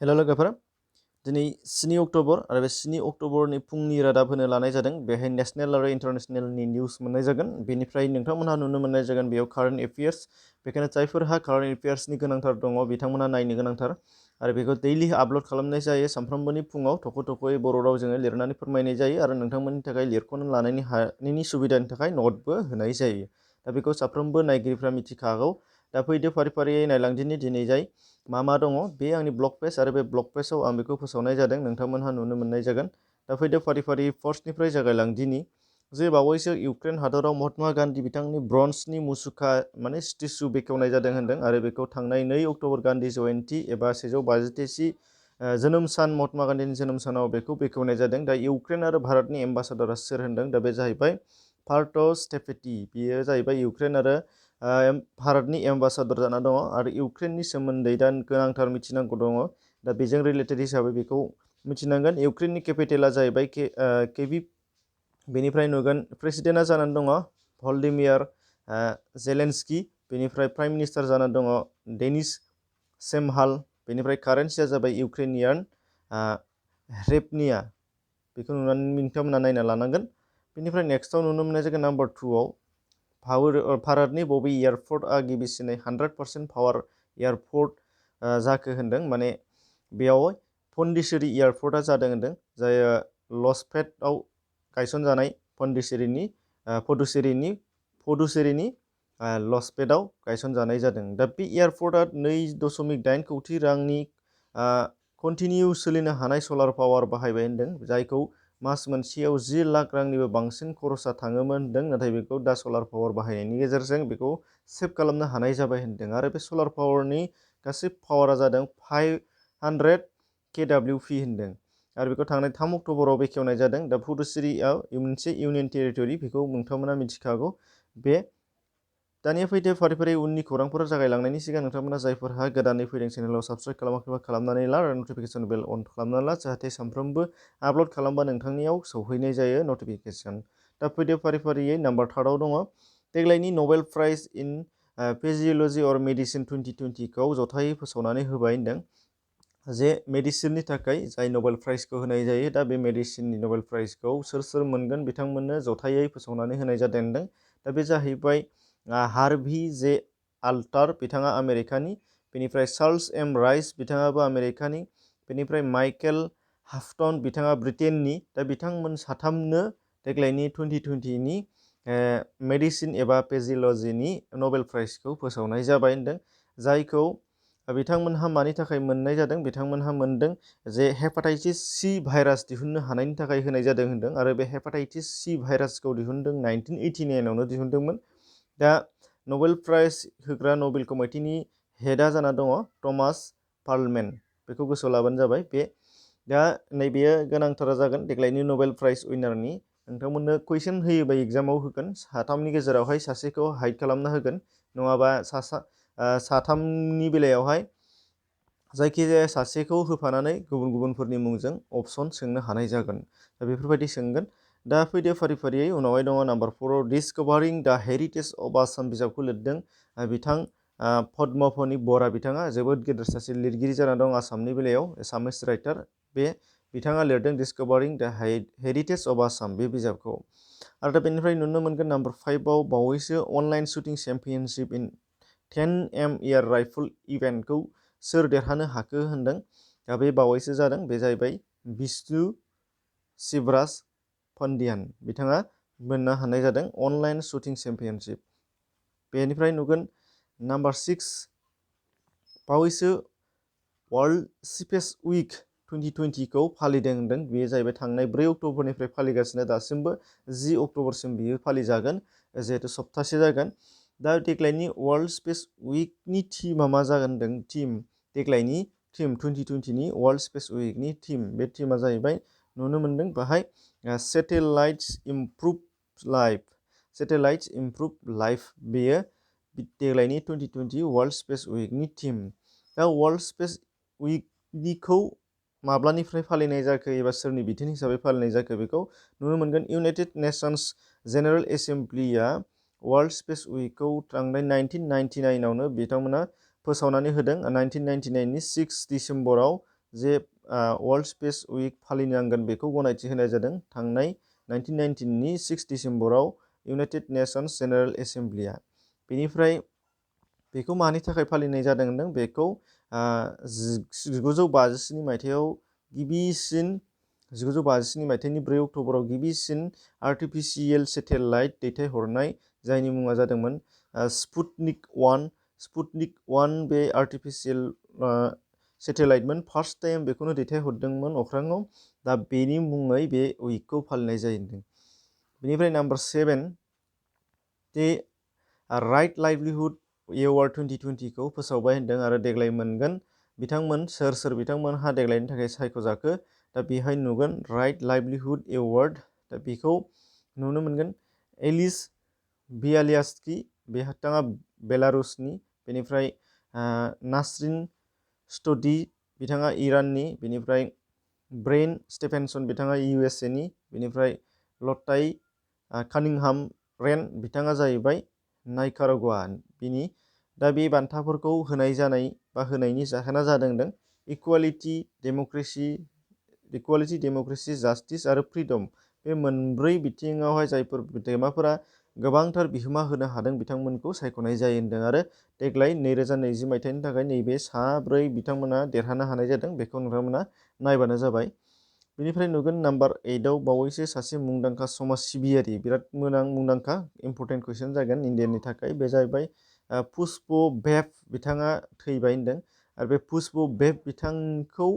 हेल' लोगोफोर, दिनै 7 अक्ट'बर आरो बे 7 अक्ट'बरनि फुंनि रादाब होनो लानाय जादों। बेहाय नेशनेल आरो इन्टारनेशनेलनि निउस मोननाय जागोन। बेनिफ्राय नोंथांमोनहा नुनो मोननाय जागोन बेयाव कारेन्ट एफेयार्स। बेखायनो जायफोरहा कारेन्ट एफेयार्सनि गोनांथार दङ बिथांमोनहा नायनो गोनांथार आरो बेखौ दैलि आपल'ड खालामनाय जायो। सानफ्रोमबोनि फुङाव थख'यै बर' रावजों लिरनानै फोरमायनाय जायो आरो नोंथांमोननि थाखाय लिरख'ना लानायनि सुबिदानि थाखाय नटबो होनाय जायो। दा बेखौ साफ्रोमबो नायगिरिफ्रा मिथिखागौ। दा फैदो फारि नायलांदिनि दिनै जाय मा दङ। बे आंनि ब्लग पेज आरो बे ब्लग पेजाव आं बेखौ फोसावनाय जादों, नोंथांमोनहा नुनो मोननाय जागोन। दा फैदो फारि फार्स्टनिफ्राय जागायलांदिनि जे बावैसो इउक्रेन हादराव महात्मा गान्धी बिथांनि ब्रन्जनि मुसुखा माने स्टेचु बेखेवनाय जादों होनदों आरो बेखौ थांनाय 2 अक्ट'बर गान्धी जयन्ती एबा 132थि जोनोम सान महात्मा गान्धीनि जोनोम सानाव बेखौ बेखेवनाय जादों। दा इउक्रेन आरो भारतनि एम्बासाडरा सोर होनदों? दा बे जाहैबाय पार्टस टेपेटि। बियो जाहैबाय इउक्रेन आरो भारतनि एम्बासाडर जाना दङ आरो इउक्रेननि सोमोन्दै दा गोनांथार मिथिनांगौ दङ। दा बेजों रिलेटेड हिसाबै बेखौ मिथिनांगोन। इउक्रेननि केपिटेला जाहैबाय केभिभ। बेनिफ्राय नुगोन प्रेसिडेन्टआ जानानै दङ भलदिमिर जेलेन्सकि। बेनिफ्राय प्राइम मिनिस्टार जानानै दङ डेनिस सेमहाल। बेनिफ्राय कारेन्सिया जाबाय इउक्रेनियान ह्रेभनिया। बेखौ नुनानै नोंथांमोना नायना लानांगोन। बेनिफ्राय नेक्स्टआव नुनो मोननाय जागोन नाम्बार 2आव भारतनि बबे एयारपर्टआ गिबिसिनै 100% पावार एयारपर्ट जाखो होनदों। माने बेयाव पन्डिचेरी एयारपर्टआ जादों होनदों, जाय लसपेटआव गायसनजानाय पुडुचेरीनि लसपेटआव गायसनजानाय जादों। दा बे एयारपर्टआ 2.8 कौटि रांनि कन्टिनिउ सोलिनो हानाय सलार पावार बाहायबाय होनदों, जायखौ मास मोनसेयाव 10 लाख रांनिबो बांसिन खरसा थाङोमोन होनदों। नाथाय बेखौ दा सलार पावार बाहायनायनि गेजेरजों बेखौ सेभ खालामनो हानाय जाबाय होनदों आरो बे सलार पावारनि गासै पावारा जादों 500 केडब्लिउपि होनदों आरो बेखौ थांनाय 3 अक्ट'बराव बेखेवनाय जादों। दा पुडुचेरीआव मोनसे इउनियन टेरिटरि, बेखौ नोंथांमोना मिथिखागौ। दानिया फैदो फारि उननि खौरांफोरा जागायलांनायनि सिगां नोंथांमोना जायफोरहा गोदानै फैदों चेनेलाव साबस्क्राइब खालामाखैबा खालामनानै ला आरो नटिफिकेसन बेल अन खालामनानै ला, जाहाथे सानफ्रोमबो आपल'ड खालामबा नोंथांनियाव सौहैनाय जायो नटिफिकेसन। दा फैदो फारियै नाम्बार 3आव दङ देग्लायनि नबेल प्राइज इन फिजियोल'जि अर मेडिसिन 2020खौ जथायै फोसावनानै होबाय होनदों। जे मेडिसिननि थाखाय जाय नबेल प्राइजखौ होनाय जायो, दा बे मेडिसिननि नबेल प्राइजखौ सोर मोनगोन बिथांमोननो जथायै फोसावनानै होनाय जादों होनदों। दा बे जाहैबाय हार्भि जे आल्टार, बिथाङा आमेरिकानि। बेनिफ्राय चार्ल्स एम राइस, बिथाङाबो आमेरिकानि। बेनिफ्राय माइकेल हाफटन, बिथाङा ब्रिटेननि। दा बिथांमोन साथामनो देग्लायनि 2020नि मेडिसिन एबा फिजियोल'जिनि नबेल प्राइजखौ फोसावनाय जाबाय होनदों, जायखौ बिथांमोनहा मानि थाखाय मोननाय जादों? बिथांमोनहा मोनदों जे हेपाटाइटिस सि भाइरास दिहुननो हानायनि थाखाय होनाय जादों होनदों आरो बे हेपाटाइटिस सि भाइरासखौ दिहुनदों 1989आवनो दिहुनदोंमोन। दा नबेल प्राइज होग्रा नबेल कमिटिनि हेडआ जाना दङ थमास पार्लमेन। बेखौ गोसोआव लाबानो जाबाय। दा नैबेयो गोनांथारा जागोन देग्लायनि नबेल प्राइज उइनारनि। नोंथांमोननो कुइसन होयोबा एग्जामाव होगोन, साथामनि गेजेरावहाय सासेखौ हाइड खालामना होगोन, नङाबा साथामनि बेलायावहाय जायखिजाया सासेखौ होफानानै गुबुनफोरनि मुंजों अपसन सोंनो हानाय जागोन। दा बेफोरबायदि सोंगोन। दा फैदो फारियै उनावहाय दङ नाम्बार 4आव डिसकभारिं दा हेरिटेज अफ आसाम बिजाबखौ लिरदों बिथां पद्मफणि बरा। बिथाङा जोबोद गेदेर सासे लिरगिरि जाना दं आसामनि बेलायाव, एसामिस राइटार। बे बिथाङा लिरदों डिसकभारिं दा हेरिटेज अफ आसाम बे बिजाबखौ। आरो दा बेनिफ्राय नुनो मोनगोन नाम्बार 5आव बावैसो अनलाइन शुटिं चेम्पियनशिप इन 10 एम राइफल इभेन्टखौ सोर देरहानो हाखो होनदों। दा बे बावैसो जादों, बे जाहैबाय बिष्णु शिवराज पन्डियान। बिथाङा मोननो हानाय जादों अनलाइन शुटिं चेम्पियनशिप। बेनिफ्राय नुगोन नाम्बार 6 बावैसो वर्ल्ड स्पेस उइक 2020खौ फालिदों होनदों। बेयो जाहैबाय थांनाय 4 अक्ट'बरनिफ्राय फालिगासिनो, दासिमबो 10 अक्ट'बरसिम बियो फालिजागोन, जिहेतु सप्तासे जागोन। दा देग्लायनि वर्ल्ड स्पेस उइकनि थीमा मा जागोन होनदों? देग्लायनि थीम 2020नि वर्ल्ड स्पेस उइकनि थीम, बे थीमा जाहैबाय नुनो मोनदों बाहाय सेटेलाइट्स इमप्रुभ लाइफ। बेयो देग्लायनि 2020 वर्ल्ड स्पेस उइकनि थीम। दा वर्ल्ड स्पेस उइकनिखौ माब्लानिफ्राय फालिनाय जाखो एबा सोरनि बिथोन हिसाबै फालिनाय जाखो बेखौ नुनो मोनगोन। इउनाइटेड नेशन्स जेनेरेल एसेम्ब्लिया वर्ल्ड स्पेस उइकखौ थांनाय 1999आवनो बिथांमोना फोसावनानै होदों। 1999नि 6 डिसेम्बराव जे वर्ल्ड स्पेस उइक फालिनांगोन बेखौ गनायथि होनाय जादों थांनाय 1919नि 6 डिसेम्बराव इउनाइटेड नेशन्स जेनेरेल एसेम्ब्लिया। बेनिफ्राय बेखौ मानि थाखाय फालिनाय जादों होनदों बेखौ 1957 मायथाइयाव गिबिसिन 1957 मायथाइनि 4 अक्ट'बराव गिबिसिन आर्टिफिशियेल सेटेलाइट दैथायहरनाय जायनि मुङा जादोंमोन स्पुटनिक 1 बे आर्टिफिशियेल सेटेलाइटमोन फार्स्ट टाइम बेखौनो दैथायहरदोंमोन अख्राङाव। दा बेनि मुङै बे उइकखौ फालिनाय जादों। बेनिफ्राय नाम्बार 7 दे राइट लाइभलिहुड एवार्ड 2020खौ फोसावबाय होनदों आरो देग्लाय मोनगोन बिथांमोन सोर बिथांमोनहा देग्लायनि थाखाय सायख'जाखो। दा बेहाय नुगोन राइट लाइभलिहुड एवार्ड। दा बेखौ नुनो मोनगोन एलिस बियालियास्की बिथाङा बेलारुसनि। बेनिफ्राय नासरिन स्टडी बिथाङा इराननि। बेनिफ्राय ब्रेन स्टेफेनसन बिथाङा इउएसए नि। बेनिफ्राय लटाइ कानिंहाम रेन बिथाङा जाहैबाय नाइकारागुआ बिनि। दा बे बान्थाफोरखौ होनाय जानाय बा होनायनि जाहोना जादों इकुवालिटि डेम'क्रेसि जास्टिस आरो फ्रिडम बे मोनब्रै बिथिङावहाय जायफोर बिगोमाफोरा गोबांथार बिहोमा होनो हादों बिथांमोनखौ सायख'नाय जायो होनदों। आरो देग्लाय 2020 मायथाइनि थाखाय नैबे साब्रै बिथांमोना देरहानो हानाय जादों। बेखौ नोंथांमोना नायबानो जाबाय। बेनिफ्राय नुगोन नाम्बार 8आव बावैसो सासे मुंदांखा समाज सिबियारि बिराद मुंदांखा इम्परटेन्ट कुइसन जागोन इण्डियाननि थाखाय। बे जाहैबाय पुष्प भेभ बिथाङा थैबाय होनदों। आरो बे पुष्प भेभ बिथांखौ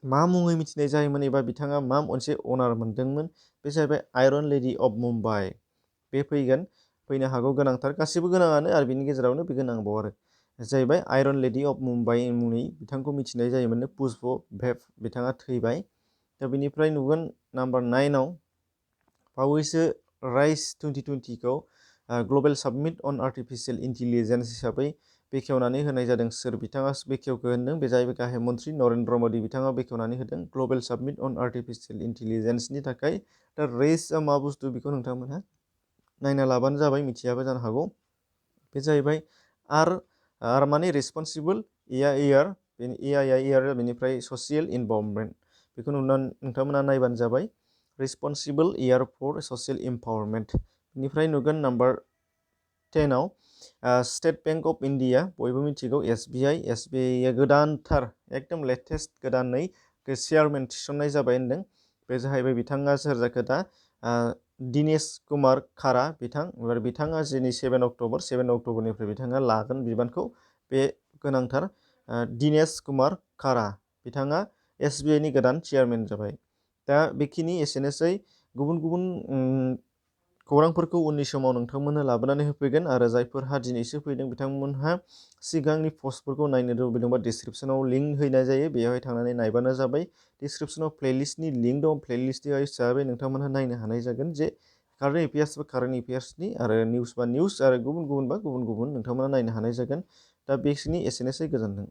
मा मुङै मिथिनाय जायोमोन एबा बिथाङा मा मोनसे अनार मोनदोंमोन बे जाहैबाय आयरन लेडि अफ मुम्बाइ। बे फैनो हागौ गोनांथार गासिबो गोनाङानो आरो बिनि गेजेरावनो बे गोनांबाव आरो जाहैबाय आयरन लेडि अफ मुम्बाइ मुङै बिथांखौ मिथिनाय जायोमोन पुष्प भेभ बिथाङा थैबाय। दा बेनिफ्राय नुगोन नाम्बार 9आव बावैसो राइस 2020खौ ग्लबेल साबमिट अन आर्टिफिशियेल इन्टेलिजेन्स हिसाबै बेखेवनानै होनाय जादों। सोर बिथाङा बेखेवखो होनदों बे जाहैबाय गाहाय मन्थ्रि नरेन्द्र मदि बिथाङा बेखेवनानै होदों ग्लबेल साबमिट अन आर्टिफिशियेल इन्टेलिजेन्सनि थाखाय। दा रेसआ मा बुस्थु बेखौ नोंथांमोनहा नायना लाबानो जाबाय, मिथियाबो जानो हागौ। बे जाहैबाय आर माने रेसपन्सिबल, एआर एआर बेनिफ्राय ससियेल इनभल्भमेन्ट बेखौ नोंथांमोना नायबानो जाबाय। Responsible R for social empowerment. बेनिफ्राय नुगोन नाम्बार 10आव स्टेट बेंक अफ इण्डिया बयबो मिथिगौ एसबिआइआ गोदानथार एकदम लेटेस्ट गोदानै चेयारमेन थिसननाय जाबाय होनदों। बे जाहैबाय बिथाङा सोर जाखो दा दिनेश कुमार खारा बिथाङा दिनै 7 अक्ट'बरनिफ्राय बिथाङा लागोन बिबानखौ। बे गोनांथार दिनेश कुमार खारा बिथाङा एसबिआइनि गोदान चेयारमेन जाबाय। दा बेखिनि एसेनोसै। गुबुन खौरांफोरखौ उननि समाव नोंथांमोननो लाबोनानै होफैगोन। आरो जायफोरहा दिनैसो फैदों बिथांमोनहा सिगांनि पस्टफोरखौ नायनो लुबैदोंबा डिसक्रिपसनाव लिंक होनाय जायो, बेवहाय थांनानै नायबानो जाबाय। डिसक्रिपसनाव प्लेलिस्टनि लिंक दं, प्लेलिस्ट हिसाबै नोंथांमोनहा नायनो हानाय जागोन जे कारेन्ट एफेयार्सनि आरो निउस बा निउस आरो गुबुन नोंथांमोना नायनो हानाय जागोन। दा बेखिनि एसेनोसै, गोजोन्थों।